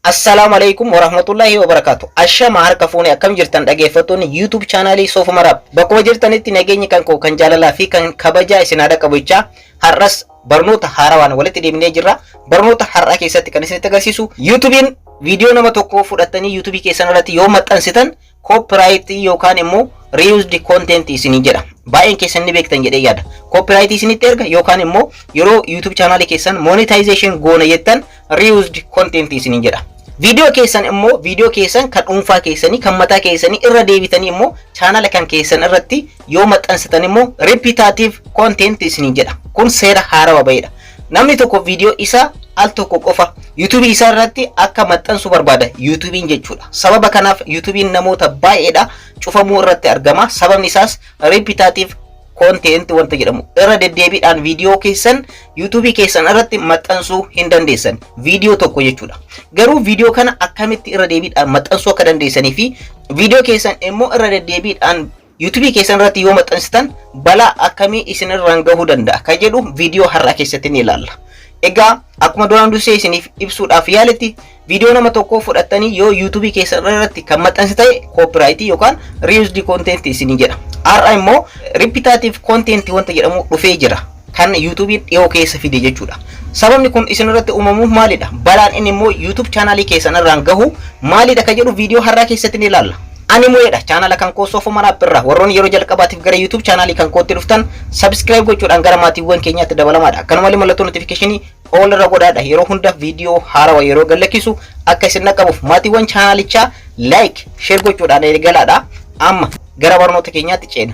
Assalaamu alaikum warahmatullahi wabarakaatu. Ashama harka fuune, akkam jirtan dhaggeeffattoonni YouTube chaanaalii Soofuma Maraab? Bakkuma jirtanitti nageenyi kan koo kan jaalalaa fi kan kabajaa isin haadha qabachaa, har'as barnoota haarawaan walitti deebinee jirra. Barnoota har'aa keessatti kan isinitti agarsiisu, YouTubein viidiyoo nama tokkoo fudhattanii YouTube keessan irratti yoo maxxansitan copyright yookaan immoo reused content isinii jedha. Baay'een keessan ni beektan jedhee yaada. Copyright isinitti erga yookaan immoo yeroo YouTube chaanaalii keessan monetization goona jettan reused content isinii jedha. Viidiyoo keessan immoo, viidiyoo keessan kan dhuunfaa keessanii, kan mataa keessanii irra deebitanii immoo chaanala kan keessan irratti yoo maxxansitan immoo repetitive content isinii jedha. Kun seera haarawaa bahedha. Namni tokko viidiyoo isaa al tokko qofa YouTube isaa irratti akka maxxansu barbaada YouTubein jechuudha. Sababa kanaaf YouTubein namoota baay'eedha cufamuu irratti argama. Sababni isaas repetitive content wanta jedhamu, irra deddeebiidhaan viidiyoo keessan YouTube keessan irratti maxxansuu hin dandeessan, viidiyoo tokko jechuudha. Garuu viidiyoo kana akkamitti irra deebiidhaan maxxansuu akka dandeessanii fi viidiyoo keessan immoo irra deddeebiidhaan YouTube keessan irratti yoo maxxansitan balaa akkamii isin irraan gahuu danda'a kan jedhu viidiyoo har'aa keessatti ni ilaalla. Egaa akkuma duraan dursee isiniif ibsuudhaaf yaaletti, viidiyoo nama tokkoo fudhattanii yoo YouTube keessan irratti kan maxxansi ta'e copyright yookaan reused content isinii jedha. Har'a immoo repetitive content wanta jedhamu dhufee jira. Kan YouTubein dhiyoo keessa fide jechuudha. Sababni kun isin irratti uumamuuf maalidha? Balaan inni immoo YouTube chaanaalii keessan irraan gahu maalidha kan jedhu viidiyoo har'aa keessatti ni ilaalla. Ani Mu'eedha. Chaanala kan koo Soofuma Raappiirraa warroonni yeroo jalqabaatiif gara YouTube chaanaalii kan kootti dhuftan subscribe gochuudhaan gara maatiiwwan keenyaatti dabalamaadha. Akkanumallee mallattoo notification all irra godhaadha. Yeroo hunda viidiyoo haarawaa yeroo gadlakkisu akka isin dhaqqabuuf maatiiwwan chaanaalichaa like, share gochuudhaan eegalaadha. Amma gara barnoota keenyaatti ceena.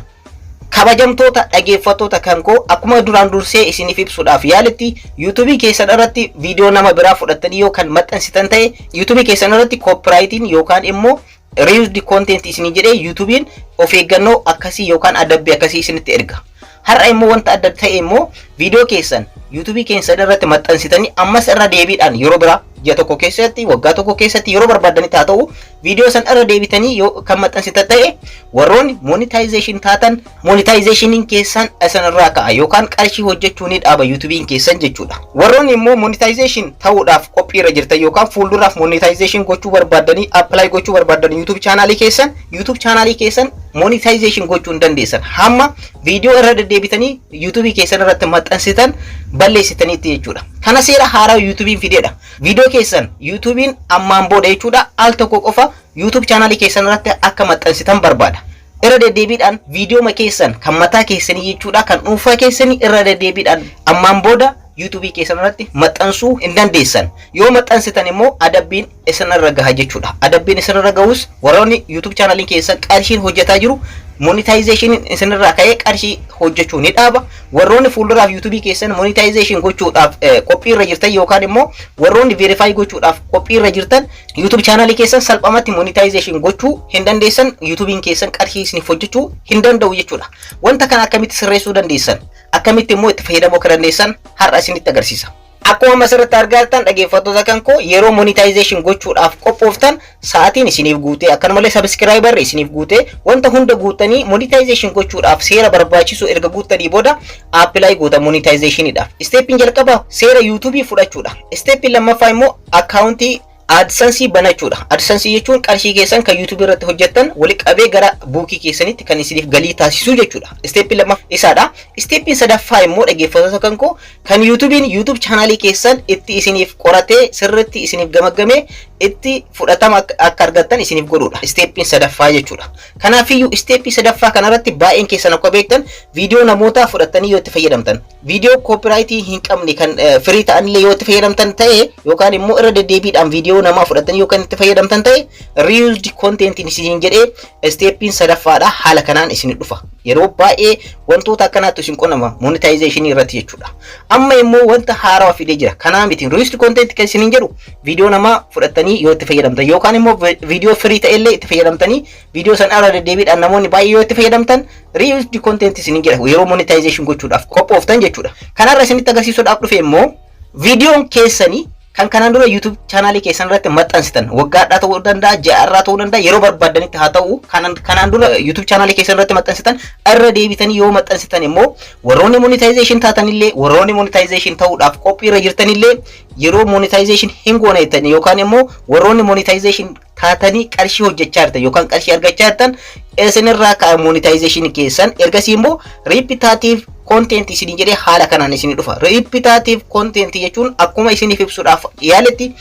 Kabajamtoota dhaggeeffattoota kan koo, akkuma duraan dursee isiniif ibsuudhaaf yaaletti, YouTubeii keessan irratti viidiyoo nama biraa fudhattanii yoo kan maxxansitan ta'e, YouTubeii keessan irratti copyrightiin yookaan immoo reused content isinii jedhee YouTubeiin of eeggannoo akkasii yookaan adabbii akkasii isinitti erga. Har'a immoo wanta adda ta'e immoo, viidiyoo keessan YouTubeii keessan irratti maxxansitanii ammas irra deebiidhaan yeroo biraa, ji'a tokko keessatti, waggaa tokko keessatti, yeroo barbaadanitti haa ta'u, viidiyoo san irra deebitanii yoo kan maxxansitan ta'e, warroonni monetization taatan monetizationiin keessan isin irraa ka'a yookaan qarshii hojjechuu ni dhaaba YouTubeiin keessan jechuudha. Warroonni immoo monetization ta'uudhaaf qophiirra jirtan yookaan fuulduraaf monetization gochuu barbaadanii apply gochuu barbaadan YouTube chaanaalii keessan, YouTube chaanaalii keessan monetization gochuu hin dandeessan hamma viidiyoo irra deddeebitanii YouTubeii keessan irratti maxxansitan balleessitaniitti jechuudha. Kana seera haaraa YouTubeiin fideedha. Viidiyoo keessan YouTubeiin ammaan booda jechuudha al tokko qofa YouTube chaanaalii keessan irratti akka maxxansitan barbaada. Irra deddeebiidhaan viidiyoo keessan kan mataa keessanii jechuudha, kan dhuunfaa keessanii, irra deddeebiidhaan ammaan booda YouTubeii keessan irratti maxxansuu hin dandeessan. Yoo maxxansitan immoo adabbiin isinirra gaha jechuudha. Adabbiin isinirra gahus, warroonni YouTube chaanaliin keessan qarshiin hojjetaa jiru, monetizationiin isinirraa ka'ee qarshii hojjechuu ni dhaaba. Warroonni fuulduraaf YouTubeii keessan monetization gochuudhaaf qophiirra jirtan yookaan immoo warroonni verify gochuudhaaf qophiirra jirtan, YouTube chaanalii keessan salphumatti monetization gochuu hin dandeessan. YouTubeiin keessan qarshii isiniif hojjechuu hin danda'u jechuudha. Wanta kana akkamitti sirreessuu dandeessan? Akkamitti immoo itti fayyadamuu akka dandeessan har'a isinitti agarsiisa. Akkuma asirratti argaa jirtan, dhaggeeffattoota kan koo, yeroo monetization gochuudhaaf qophooftan sa'aatiin isiniif guutee, akkanumallee subscriberri isiniif guutee, wanta hunda guutanii monetization gochuudhaaf seera barbaachisu erga guuttanii booda apply goota monetizationiidhaaf. Steppiin jalqabaa seera YouTubeii fudhachuudha. Steppiin lammaffaa immoo akkaawuntii AdSense banachuudha. AdSense jechuun qarshii keessan kan YouTube irratti hojjettan walitti qabee gara buukii keessanitti kan isiniif galii taasisuu jechuudha. Steppiin lammaffaa isaadha. Steppiin sadaffaa immoo, dhaggeeffattoota kan koo, kan YouTubein YouTube chaanaalii keessan itti isiniif qoratee sirriitti isiniif gamaggamee itti fudhatama akka argattan isiniif godhudha. Steppiin sadaffaa jechuudha. Kanaafiyyuu steppii sadaffaa kanarratti baay'een keessan akka beektan, viidiyoo namootaa fudhattanii yoo itti fayyadamtan, viidiyoo copyrightii hin qabne kan free ta'anillee yoo itti fayyadamtan ta'e, yookaan immoo irra deddeebiidhaan viidiyoo namaa fudhattanii yookaan itti fayyadamtan ta'e, reused content isin jedhee steppiin sadaffaadha haala kanaan isin dhufa. Yeroo baay'ee wantoota akkanaatu isin qunnama monetization irratti jechuudha. Amma immoo wanta haarawaa fidee jira. Kanaa miti, reused content kan isiniin jedhu viidiyoo namaa fudhattanii yoo itti fayyadamtan yookaan immoo viidiyoo free ta'ellee itti fayyadamtanii, viidiyoo san irra deddeebiidhaan namoonni baay'ee yoo itti fayyadamtan reused content isiniin jedha yeroo monetization gochuudhaaf qophooftan jechuudha. Kanarra isinitti agarsiisuudhaaf dhufe immoo viidiyoon keessanii Kan kanaan dura YouTube chaanaalii keessan irratti maxxansitan waggaadhaa ta'uu danda'a, ji'arraa ta'uu danda'a, yeroo barbaaddanitti haa ta'u, kanaan dura YouTube chaanaalii keessan irratti maxxansitan irra deebitanii yoo maxxansitan immoo, warroonni monetization taatanillee, warroonni monetization ta'uudhaaf qophii irra jirtanillee, yeroo monetization hin goone jettan yookaan immoo warroonni monetization taatanii qarshii hojjechaa jirtan yookaan qarshii argachaa jirtan, isinirraa ka'a monetization keessan. Ergasii immoo repetitive content isinii jedhee haala kanaan isinii dhufa. Repetitive content jechuun akkuma isiniif ibsuudhaaf yaaletti,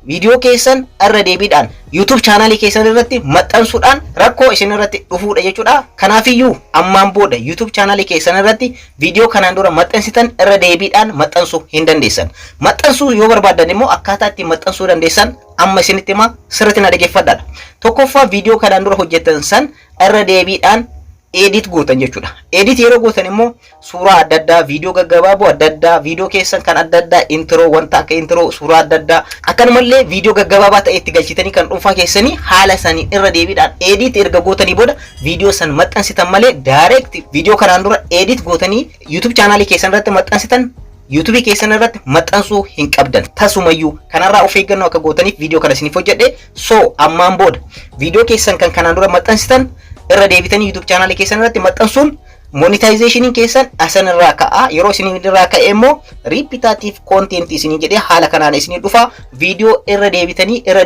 viidiyoo keessan irra deebiidhaan YouTube chaanaalii keessan irratti maxxansuudhaan rakkoo isin irratti dhufuudha jechuudha. Kanaafiyyuu ammaan booda YouTube chaanaalii keessan irratti viidiyoo kanaan dura maxxansitan irra deebiidhaan maxxansuu hin dandeessan. Maxxansuu yoo barbaaddan immoo akkaataa ittiin maxxansuu dandeessan amma isinitti himaa, sirriitti na dhaggeeffadhaadha. Tokkoffaa, viidiyoo kanaan dura hojjettan san irra deebiidhaan edit gootan jechuudha. Edit yeroo gootan immoo suuraa adda addaa, viidiyoo gaggabaaboo adda addaa, viidiyoo keessan kan adda addaa, intro, wanta akka intro, suuraa adda addaa, akkanumallee viidiyoo gaggabaabaa ta'e itti galchitanii kan dhuunfaa keessanii haala sanii irra deebiidhaan edit erga gootanii booda viidiyoo san maxxansitan malee, direct viidiyoo kanaan dura edit gootanii YouTube chaanaalii keessan irratti maxxansitan YouTube keessan irratti maxxansuu hin qabdan tasumayyuu. Kanarraa of eeggannoo akka gootaniif viidiyoo kana isiniif hojjedhe. So ammaan booda viidiyoo keessan kan kanaan dura maxxansitan irra deebitanii YouTube chaanaalii keessan irratti maxxansuun monetizationiin keessan asan irraa ka'a. Yeroo isin irraa ka'e immoo repetitive content isinii jedhee haala kanaan isinii dhufa. Viidiyoo irra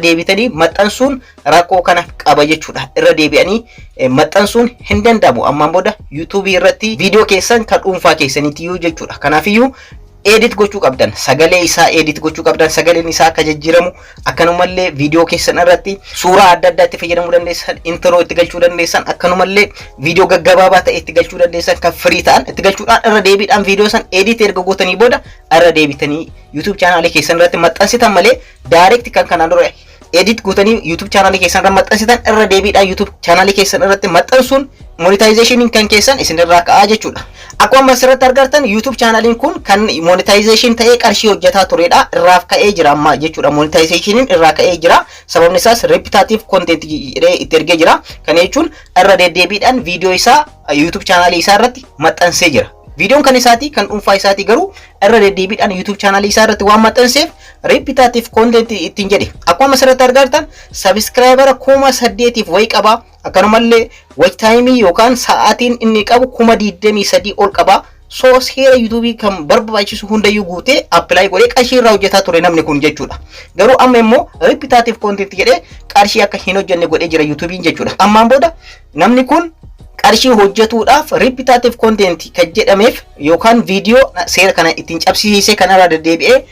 deebitanii maxxansuun rakkoo kana qaba jechuudha. Irra deebi'anii maxxansuun hin danda'amu ammaan booda YouTube irratti viidiyoo keessan kan dhuunfaa keessaniitiyyuu jechuudha. Kanaafiyyuu edit gochuu qabdan, sagalee isaa edit gochuu qabdan, sagaleen isaa akka jijjiiramu, akkanumallee viidiyoo keessan irratti suuraa adda addaa itti fayyadamuu dandeessan, intro itti galchuu dandeessan, akkanumallee viidiyoo gaggabaabaa ta'e itti galchuu dandeessan, kan free ta'an itti galchuudhaan irra deebiidhaan viidiyoo san edit erga gootanii booda irra deebitanii YouTube chaanaalii keessan irratti maxxansitan malee, direct kan kanaan dura edit gootanii YouTube chaanaalii keessan irra maxxansitan irra deebiidhaan YouTube chaanaalii keessan irratti maxxansuun monetizationiin kan keessan isin irraa ka'aa jechuudha. Akkuma amma asirratti argartan, YouTube chaanaaliin kun kan monetization ta'ee qarshii hojjetaa turedha. Irraaf ka'ee jira amma jechuudha. Monetizationiin irraa ka'ee jira. Sababni isaas repetitive content jedhee itti ergee jira. Kana jechuun irra deddeebiidhaan viidiyoo isaa YouTube chaanaalii isaa irratti maxxansee jira. Viidiyoon kan isaatii, kan dhuunfaa isaatii, garuu irra deddeebiidhaan YouTube chaanaalii isaa irratti waan maxxanseef repetitive content ittiin jedhe. Akkuma asirratti argartan subscriber 8,000 wayi qaba. Akkanumallee watch time yookaan sa'aatiin inni qabu 23,000 ol qaba. So seera YouTube kan barbaachisu hundayyuu guutee apply godhee qarshii irraa hojjetaa ture namni kun jechuudha. Garuu amma immoo repetitive content jedhee qarshii akka hin hojjenne godhee jira YouTubein jechuudha. Ammaan booda namni kun qarshii hojjetuudhaaf repetitive content kan jedhameef yookaan viidiyoo seera kana ittiin cabsiisee kanarraa deddeebi'ee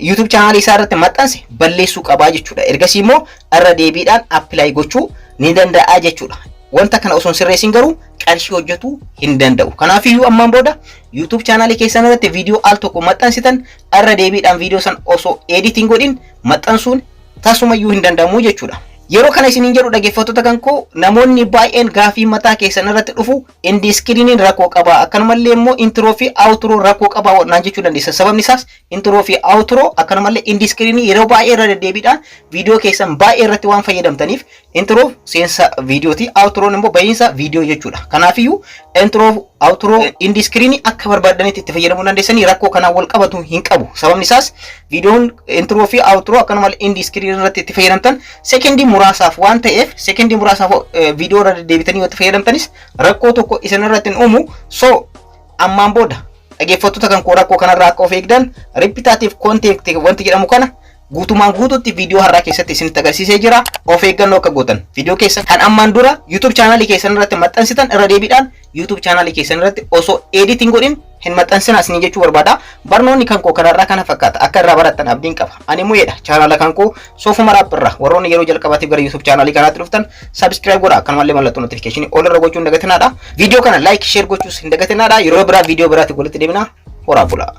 YouTube chaanaalii isaa irratti maxxanse balleessuu qabaa jechuudha. Ergasii immoo irra deebiidhaan apply gochuu ni danda'a jechuudha. Wanta kana osoo hin sirreessin garuu qarshii hojjetuu hin danda'u. Kanaafiyyuu ammaan booda YouTube chaanaalii keessan irratti viidiyoo al tokko maxxansitan irra deebiidhaan viidiyoo san osoo editing godhin maxxansuun tasumayyuu hin danda'amu jechuudha. Yeroo kana isiniin jedhu, dhaggeeffattoota kan koo, namoonni baay'een gaafii mataa keessan irratti dhufu end screeniin rakkoo qaba, akkanumallee immoo intro fi outro rakkoo qaba naan jechuu dandeessa. Sababni isaas intro fi outro akkanumallee end screenii yeroo baay'ee irra deddeebiidhaan viidiyoo keessan baay'ee irratti waan fayyadamtaniif. Intro seensa viidiyooti, outroon immoo bahiinsa viidiyoo jechuudha. Kanaafiyyuu intro, outro, end screenii akka barbaadanitti itti fayyadamuu dandeessanii, rakkoo kanaan wal qabatu hin qabu. Sababni isaas viidiyoon intro fi outro akkanumallee end screenii irratti itti fayyadamtan sekendii muraasaaf waan ta'eef, sekendii muraasaaf viidiyoo irra deddeebitanii yoo itti fayyadamtanis rakkoo tokko isin irratti hin uumu. So ammaan booda, dhaggeeffattoota kan koo, rakkoo kanarraa akka of eegdan repetitive content wanti jedhamu kana guutumaan guututti viidiyoo har'aa keessatti isinitti agarsiisee jira. Of eeggannoo akka gootan, viidiyoo keessan kan ammaan dura YouTube chaanaalii keessan irratti maxxansitan irra deebiidhaan YouTube chaanaalii keessan irratti osoo editing godhin hin maxxansina isinii jechuu barbaada. Barnoonni kan koo kanarraa kana fakkaata. Akka irraa barattan abdiin qaba. Ani muyeedha. Chaanaala kan koo Soofuma Raap irraa warroonni yeroo jalqabaatiif gara YouTube chaanaalii kanaatti dhuftan subscribe godha. Akkanumallee mallattoo notification ol irra gochuun hin dagatinaadha. Viidiyoo kana like, share gochuus hin dagatinaadha. Yeroo biraa viidiyoo biraatti walitti deemina. Horaa bulaa.